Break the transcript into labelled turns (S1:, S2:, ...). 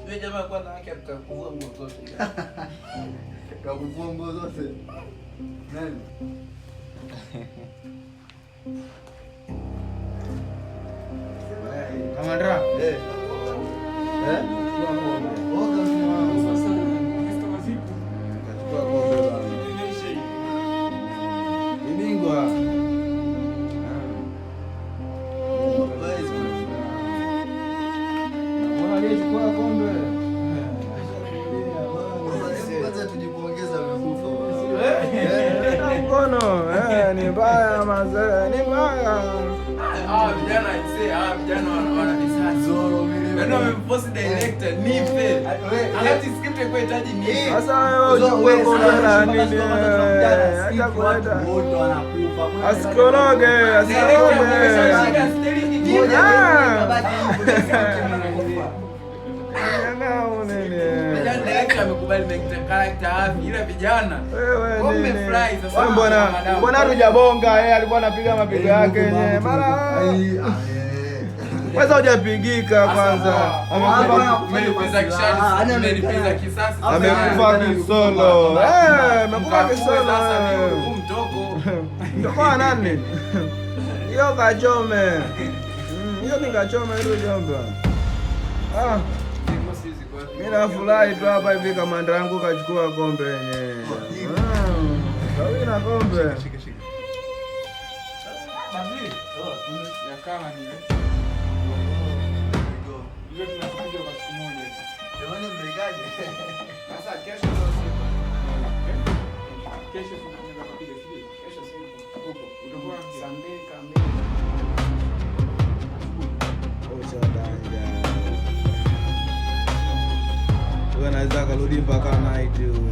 S1: Yule jamaa kwa na haki atakuvua nguo zote.
S2: Kakuvua nguo zote. Nani?
S3: Kamandra.
S2: Eh. Eh? Oga mzee wangu.
S3: Kachukua kombe bana. Ni bingwa. Mbona aliyechukua kombe?
S2: Kwanza tujipongeza amekufa.
S3: Mkono, ni mbaya mazee, ni mbaya.
S4: Hawa vijana aisee, hawa vijana wana visasi.
S2: Zoro mimi.
S4: Yaani wamemforce director nipe. Wakati script ilikuwa inahitaji nipe.
S3: Sasa wewe uchukue kombe la nini? Acha kuleta.
S2: Wote wanakufa.
S3: Asikoroge,
S4: Director
S3: asikoroge.
S4: ameshashika steering gear.
S3: Nyang'au nini?
S4: Vijana director amekubali main character hafi ila vijana
S3: Wewe
S4: Kombe
S3: nini?
S4: fly sasa.
S3: Wewe mbona mbona hatujabonga yeye alikuwa anapiga mapigo yake yenyewe. Mara kwanza hujapigika kwanza. Amekufa
S4: Mmelipiza kisasi, mmelipiza kisasi.
S3: amekufa kisolo. Eh, amekufa kisolo.
S4: Sasa ni huu mtoko.
S3: Mtoko wa nani? Hiyo kachome. Hiyo ni kachome hilo jomba. Ah, mimi nafurahi tu hapa hivi kamanda yangu kachukua kombe yenyewe. Kawina kombe.
S5: Ya kama ni ile tunakuja kwa siku moja.
S2: Jamani mlikaje?
S4: Sasa kesho ndio siku.
S5: Kesho tunaanza kupiga sijui.
S4: Kesho siku.
S5: Huko utakuwa
S4: Saa 2 kamili.
S3: Ushodanja. Huyu anaweza akarudi mpaka night huyu.